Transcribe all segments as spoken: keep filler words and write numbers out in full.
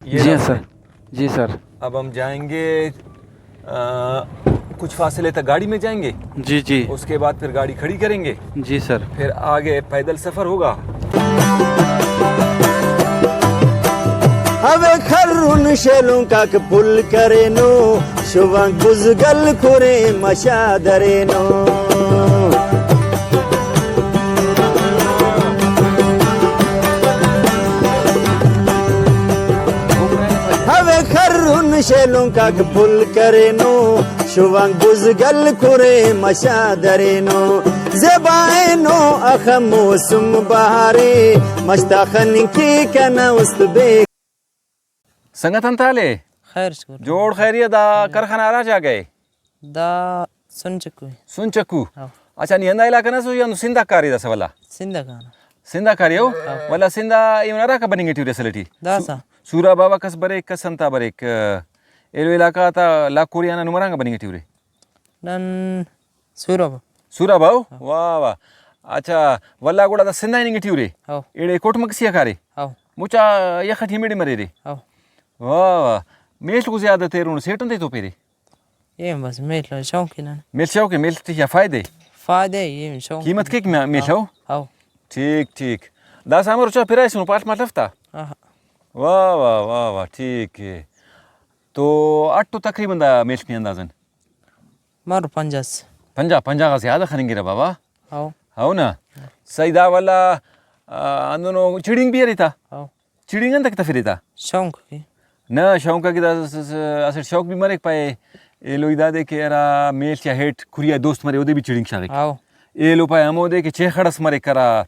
یہ جی رہا سر۔ سر۔ جی سر۔ اب ہم جائیں گے، آ، کچھ فاصلے تک گاڑی میں جائیں گے۔ جی، جی۔ اس کے بعد پھر گاڑی کھڑی کریں گے۔ جی سر۔ پھر آگے پیدل سفر ہوگا۔ اوے خرن شیلونک آک پھل کرینو، شوانک بزگل کھرے مشا درینو۔ اوے خرن شیلونک آک پھل کرینو، شوانک بزگل کھرے مشا درینو۔ زیبا اینو اخہ موسم بہارے، مش تا خننگ کے کنا است بے۔ سنگت، انت حال ءِ؟ خیر شکر۔ جوڑ خیریت۔ دا کرخانہ ہرا جاگہ ءِ؟ دا سن چکو ءِ۔ سن چکو؟ ہاں۔ اچھا، نی ہندا علاقہ نا سو یا نو سندھ آ کارے داسہ ولا؟ سندھ آ کانہ۔ سندھ آ کارے ہو؟ ہاں۔ ولا سندھ آ ایہن ہراکا بننگ ٹی ارے اصل ٹی؟ داسہ۔ سوراب آ کس بریک، کس انت آ بریک، ایلو علاقہ تا لاکوری آ نن عمرانگا بننگ ٹی ارے؟ نن سوراب۔ سوراب آ ہو؟ ہاں۔ واہ واہ۔ اچھا، ولا گڑا دا سندھ آ ہننگ ٹی ارے؟ ہاں۔ ایڑے کوٹ مگسی آ کارے؟ ہاں۔ مچا یخ ٹی ہمیڑے مریرے؟ ہاں۔ واہ واہ۔ میڷ کو زیادہ تیرون سیٹ انتے تو پیرے؟ اے بس میڷ شوق ءِ نن۔ میڷ شوق ءِ، میڷ ٹی کیا فائدہ ءِ؟ فائدہ ءِ، اے شوق۔ قیمت کیک میا-، میڷ ہو؟ ہاؤ۔ ٹھیک، ٹھیک۔ داسہ امر چا پرائسن پاڷ ماڷ ہفتا؟ آہا۔ واہ، واہ، واہ، واہ، ٹھیک ءِ۔ تو اٹ تو تقریباً دا میڷ ٹی اندازاً؟ مر پنجاہ اس۔ پنجاہ، پنجاہ غا زیادہ خننگرہ بابا۔ ہاؤ۔ ہاؤ نا؟ صحیح دا ولا، آ، ہندنو چڑینگ بھی ارے تا؟ ہاؤ۔ چڑینگ انتکہ تفرے تا؟ شونک کہ۔ نہ، شونک کہ دا س-، س-، اسٹ شوق بھی مریک پائے۔ ایلو ای دادے کہ ہرا میڷ یا ہیٹ کھری آ دوست مرے، اودے بھی چڑینگ شاغک۔ ہاؤ۔ ایلو پائے ہمودے کہ چیخڑ اس مریک ہرا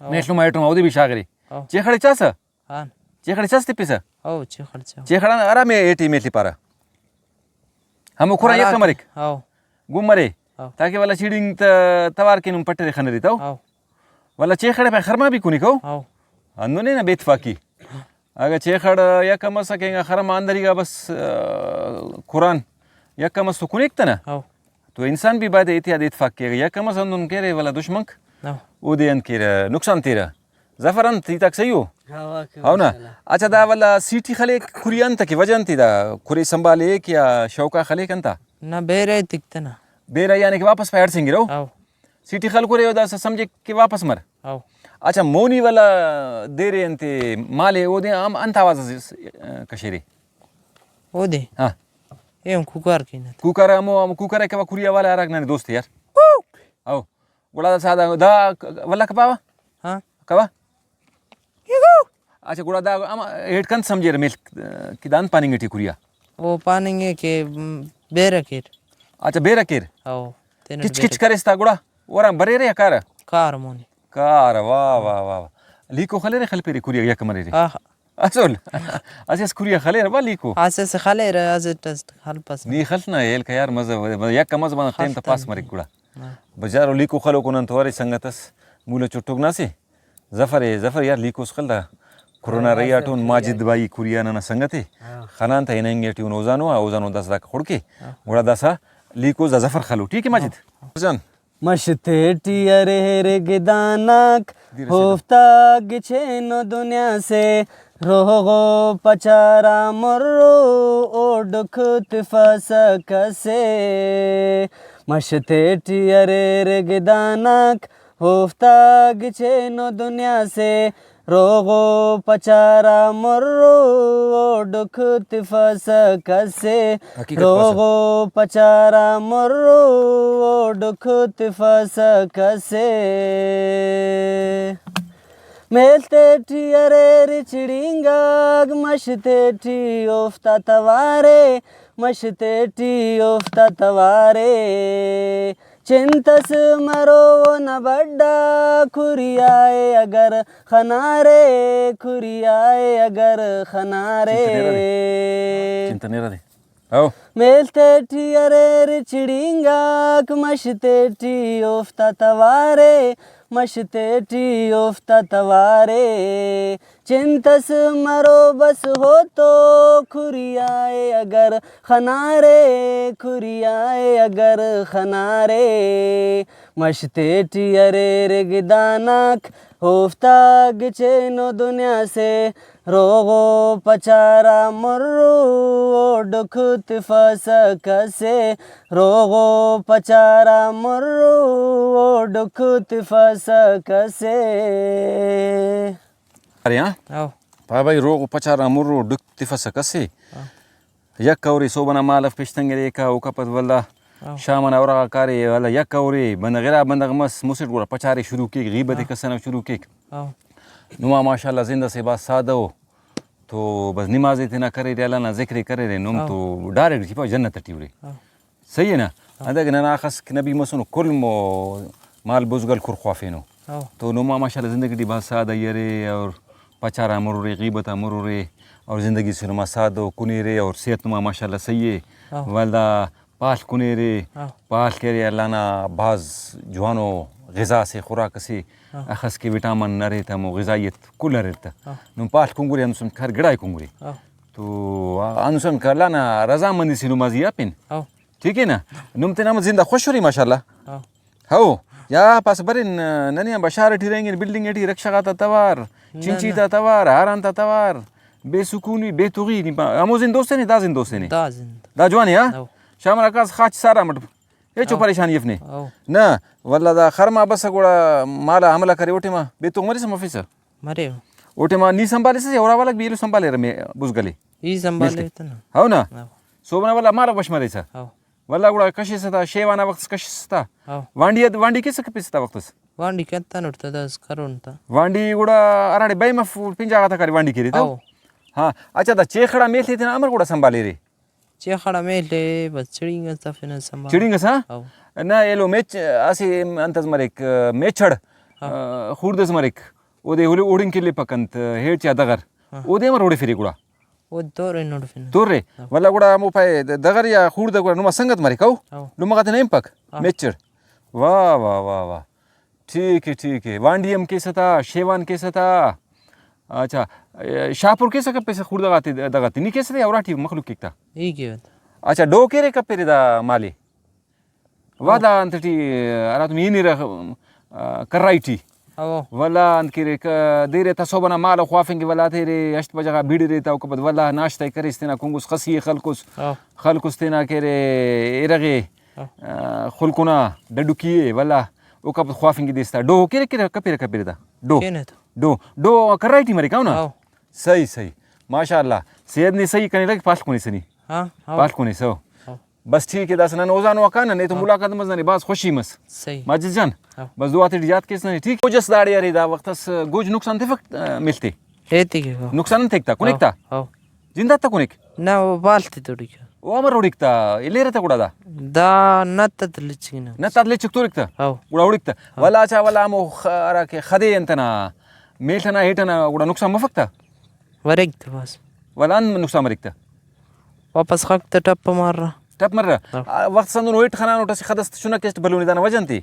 ہاؤ۔ میڷ نما ہیٹ نما اودے بھی شاغرے۔ ہاؤ۔ چیخڑ ئے چاسہ؟ ہاں۔ چیخڑ ئے چس تپسہ؟ ہاؤ، چیخڑ چا۔ چیخڑ آن ہرا مے-، ہیٹی میڷ پارہ۔ ہمو کھرا ہرا یکہ مریک۔ ہاؤ۔ گم مرے۔ ہاؤ۔ تاکہ ولا چڑینگ تا توار کن ہم پٹرے خنرے تو۔ ہاؤ۔ ولا چیخڑ پہ خرما بھی کنیکو۔ ہاؤ۔ ہندن نا بے اتفاقی۔ اگہ چیخڑ یکہ مسکہ انگا خرما اندریگا بس، آ، کھران یکہ مس تو کنیک تہ نا۔ ہاؤ۔ تو انسان بھی بایدے اتحاد اتفاق کیرہ، یکہ مس ہندن کیرہ ولا دشمنک ہاؤ۔ اودے انت کیرہ، نقصان تیرہ۔ ظفر انت ہیتاک صحیح ہو؟ ہاؤ، واقعی ہاؤ نا؟ ماشاءاللہ۔ اچھا، دا ولا سیٹی خلیک کھری انت کہ وجہ انت دا کھرے سنبھالیک یا شوقا خلیک انت؟ نہ، بیرہ ایتک تہ نا۔ بیرہ یعنی کہ واپس پہ ہڑسینگرہ؟ ہاؤ۔ سیٹی خلکرے او داسہ سمجھک کہ واپس مر۔ ہاؤ۔ اچھا، مونی ولا دیرے انتے مالے اودے ہم انت آواز اس کشرے؟ اودے؟ ہاں۔ اے ہم کوکار کینہ تہ۔ کوکار ہمو، ہمو کوکار کہ کھری حوالہ ہراک ننے دوست یار۔ ہاؤ۔ گڑا دا سادہ دا ولا کباوا؟ ہاں۔ کبا؟ اچھا، گڑا دا ہم ہیٹ کنت سمجھیرہ میل کہ دان پاننگ ٹی کھریا؟ او پاننگ ءِ کہ، م، بیرہ کیر۔ اچھا، بیرہ کیر۔ او، تینٹ کچ کچ بیرہ۔ کریس تا گڑا ورا بریرہ یا کارہ؟ کار مونی۔ کار، واہ، واہ، واہ، واہ۔ لیکو خلیرہ خلپیرہ کھریا یک مریرہ؟ آہا۔ اسل۔ اسہ اس کھریا خلیرہ با لیکو۔ اسہ اس خلیرہ، اسہ ٹسٹ خلپس۔ نی خلپ نا ہیل کہ یار مزہ، یک مزہ بنا ٹائم تا خلپ پاس تن۔ مریک گڑا۔ ہاں۔ بچارو لیکو خلوکو نن تو ارے سنگت اس مولہ چٹوک نا سے۔ ظفر اے، ظفر یار لیکوس خل دا۔ کرونا ہاں، رہی آٹون ماجد بائی کھریا ننا سنگت اے۔ ہاں۔ خنان تا ہننگ ٹی اون اوزانو آ، اوزانو داسہ داکا خڑکے۔ ہاں۔ گڑا داسہ لیکوس دا ظفر خلو، ٹھیک اے ماجد؟ ہاں۔ جان۔ مش تیٹی اریر گدانک، دیر اسے اوفتا گچینو دنیا سے، روغو پچارا مرو، او ڈکھ تفسہ کسے۔ مش تیٹی اریر گدانک، اوفتا گچینو دنیا سے، روغو پچارا مرو، او ڈکھ تفسہ کسے۔ حقیقت پاسہ۔ روغو پچارا مرو، او ڈکھ تفسہ کسے۔ میل تیٹی اریر چڑینگاک، مش تیٹی اوفتا توارے، مش تیٹی اوفتا توارے۔ چنت اس مرو اونا بڈا، کھریا ءِ اگر خنارے، کھریا ءِ اگر خنارے۔ چنت نیرہ دے۔ چنت نیرہ دے۔ او۔ میل تیٹی اریر چڑینگاک، مش تیٹی اوفتا توارے، مش تیٹی اوفتا توارے۔ چنت اس مرو بس ہو تو، کھریا ءِ اگر خنارے، کھریا ءِ اگر خنارے۔ مش تیٹی اریر گداناک، اوفتا گچینو دنیا سے۔ روغو پچارا مرو، او ڈکھ تفسہ کسے۔ روغو پچارا مرو، او ڈکھ تفسہ کسے۔ ارے ہاں؟ او۔ پا بھائی، روغو پچارا مرو، ڈکھ تفسہ کسے۔ او۔ یک ہورے صوب ئنا مال اف پیشتنگرے ایکا، اوکا پد ولدا او۔ شام ئنا اُرغا کارے، ولدا یک ہورے، بندغ ارا بندغ مس، مسٹ گڑا پچارے شروع کیک، غیبت ئے او۔ کس ئنا شروع کیک۔ او۔ نما ماشاءاللہ زند اسے بھاز سادہ ءُ، تو بس نماز ئے تینا کریرے، اللہ نا ذکر ئے کریرے، نم او۔ تو ڈائریکٹ ٹی پاوہ جنت ٹی اُرے۔ او۔ صحیح ہے نا؟ او۔ اندا کہ ننا اخس کہ نبی مسنو کل مو-، مال بزگل کھر خوافینو۔ او۔ تو نما ماشاءاللہ زندگی ٹی بھاز سادہ ای ارے اور پچارا مرورے، غیبت آ مرورے اور زندگی سے نما سادہ ءُ، کنیرے اور صحت نما ماشاءاللہ صحیح ہے۔ ہاں۔ ولدا پال کنیرے، ہاں۔ پال کہ ارے اللہ نا بھاز جوانو غذا سے، خوراک سے، ہاں۔ اخس کہ وٹامن ارے تہ، ہمو غذائیت کل اریر تہ۔ ہاں۔ نم پال کنگرے ہندن سمجھ کر گڑائے کنگرے۔ ہاں۔ تو ہندن سمجھ کر اللہ نا رضامندی سے نمازی آ پن۔ ہاں۔ ٹھیک ہے نا؟ نم تینا ہمو زند آ خوش ارے ماشاءاللہ۔ ہاں۔ ہو، یا پاسہ برن، ننے آن بشار ٹی رہینگن، بلڈنگ ٹی رکشہ غاتا توار، نہ، چنچی نہ۔ تا توار، ہاران تا توار، بے سکونی، بے تغی، نی پا-، ہمو زند دوست نے، دا زند دوست نے۔ دا زند۔ دا جوان ہے، ہاں؟ ہو۔ شام ئنا کاس خاچ سارا مٹ، ہچو ہو۔ پریشانی اف نے۔ ہو۔ نہ، ولدا دا خرما بس گڑا مالا حملہ کرے، او ٹائما بے تغ مریسہ مفیسہ؟ مرے۔ او ٹائما نی سنبھالیسہ یا اُرا والاک بھی ایلو سنبھالیرہ مے بزگلے؟ ای سنبھالے تہ نا۔ ہو نا؟ ہو۔ صوب ئنا ولدا مالو بش مریسہ؟ ہو۔ ولدا گڑا کشسہ تا، شیوان آ وخت اس کشسہ تا۔ ہاں۔ وانڈی اد-، وانڈی کیسہ کپیسہ تا وخت اس؟ وانڈی کنتانٹ تا، داس کرون تا۔ وانڈی گڑا ہراڑے بئے مف پنجا غاتا کارے وانڈی کیرے تا؟ ہاں۔ ہاں، اچھا، دا چیخڑا میل تے تینا امر گڑا سنبھالیرے؟ چیخڑا میل تے بس چڑینگ اس تفنہ سنبھال۔ چڑینگ اس، ہاں؟ ہاں۔ نہ، ایلو میچ-، اسہ انت اس مریک، میچھڑ، ہاں۔ آ، خوڑدس مریک۔ اودے ہُلے-، ہُڑنگ کلیپک انت، ہیڑ چا دغر۔ ہاں۔ اودے امر اوڑفرے گڑا؟ او تورے نوڑفنہ۔ تورے؟ ہاں۔ ولدا گڑا ہمو پائے د-، دغر یا خوڑدہ گڑا نما سنگت مریک او؟ ہاں۔ نما غاتے نیم پک؟ ہاں۔ میچڑ۔ واہ، واہ، واہ، واہ۔ ٹھیک ہے، ٹھیک ہے۔ وانڈی ہم کیسہ تا، شیوان کیسہ تا۔ اچھا، اے، شاہپور کیسہ کپیسہ خوڑدہ غاتے د-، دغاتے؟ نی کیسہ تا یا اراٹی مخلوق کیک تا؟ ای کیوہ تا۔ اچھا، ڈو کیرے کپیرے دا مالے؟ وا ہاں۔ دا انت ٹی ہراتم ہنیرہ، آ، کرائی ٹی۔ ہاں۔ ولا انت کیرے ک-، دیرے تا صوب ئنا مالو خوافنگ کہ ولا تیرے ہشت بجہ غا بیڑرے تا اوکا پد ولا ناشتہ ئے کریس تینا کنگس خسی ئے خلکس۔ ہاں۔ خلکس تینا کیرے ارغے، ہاں۔ آ، خلکنا ڈڈکی ئے ولا اوکا پد خوافنگ کہ دیس تا۔ ڈو کیرے کیرے کپیرہ کپیرہ تا۔ ڈو۔ کینہ تا۔ ڈو۔ ڈو کرائی ٹی مریک ہاں نا؟ ہاں۔ صحیح، صحیح۔ ماشاءاللہ۔ صحت نی صحیح کنے لگک پاڷ کنے سنی۔ ہاں، ہاں۔ پاڷ کنے سو۔ ہاں۔ بس ٹھیک ہے، داسہ نن اوزانو آ کان، نے تو ہاں۔ ملاقات مس ننے بھاز خوشی مس۔ صحیح۔ ماجد جان، ہاں۔ بس دعا تیٹی یاد کیس ننے، ٹھیک؟ گوج اس داڑے ارے، دا وخت اس گوج نقصان تفک، آ، ملتے؟ ایتیکہ، ہاں۔ نقصان انت تیک تا، کنیک ہاں، تا؟ ہاں۔ زندہ تا کنیک؟ نہ، او بال تے توڑیک۔ او امر اوڑیک تا، ایلے ارے تا گڑا دا؟ دا نت ات لچک نا۔ نت ات لچک توڑیک تا؟ ہاں۔ گڑا اوڑیک تا۔ ہاں۔ ولا اچھا، ولا ہمو خ-، ہرا کہ خدے انت نا، میل ئنا ہیٹ ئنا گڑا نقصان مفک تا؟ مریک تا بس۔ ولا انت نقصان مریک تا؟ واپس خاک تا ٹپ مارہ۔ ٹپ مریرہ؟ ہاں۔ آ، وخت اس ہندن ہیٹ خنانٹ، اسہ خد اس چنک ئسٹ بھلونی، دانا وجہ انت ءِ؟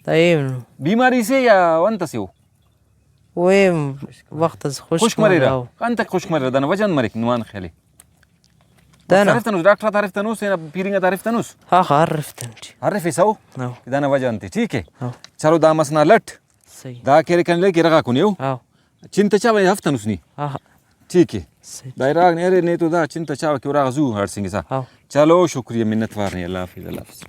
دا اے بیماری سے یا انت اسے او؟ او اے وخت اس خشک خشک مریرہ۔ مریرہ۔ انتئے خشک مریرہ، دانا وجہ انت مریک نمان خیال ءِ؟ دانا۔ ہرفتنس، ڈاکٹر آتا ہرفتنس، تینا پیرنگ آتا ہرفتنس؟ ہاں، ہاں، ہرفتن ٹی۔ ہرفسہ او؟ ہاں۔ کہ دانا وجہ انت ءِ، ٹھیک ہے؟ ہاں۔ چلو، دا مسنا لٹ۔ صحیح۔ دا کہ ارے کنے لے کہ ارغا کنے او۔ ہاں۔ چنتہ چاوہ ہفتنس نی؟ ہاں، ہاں۔ ٹھیک ہے۔ صحیح۔ دا ارغاک نے ارے، نے تو دا چنتہ چاوہ کہ اراغا زو ہڑسنگسا۔ ہاں۔ چلو، شکریہ، منت وار نے، اللہ حافظ، اللہ حافظ۔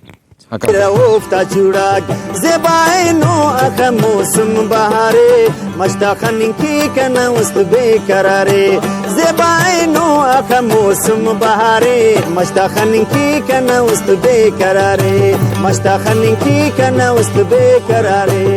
اوفتا چوڑاک زیبا اینو اخہ موسم بہارے، مش تا خننگ کیک کنا است بے قرارے۔ زیبا اینو اخہ موسم بہارے، مش تا خننگ کیک کنا است بے قرارے، مش تا خننگ کیک کنا است بے قرارے۔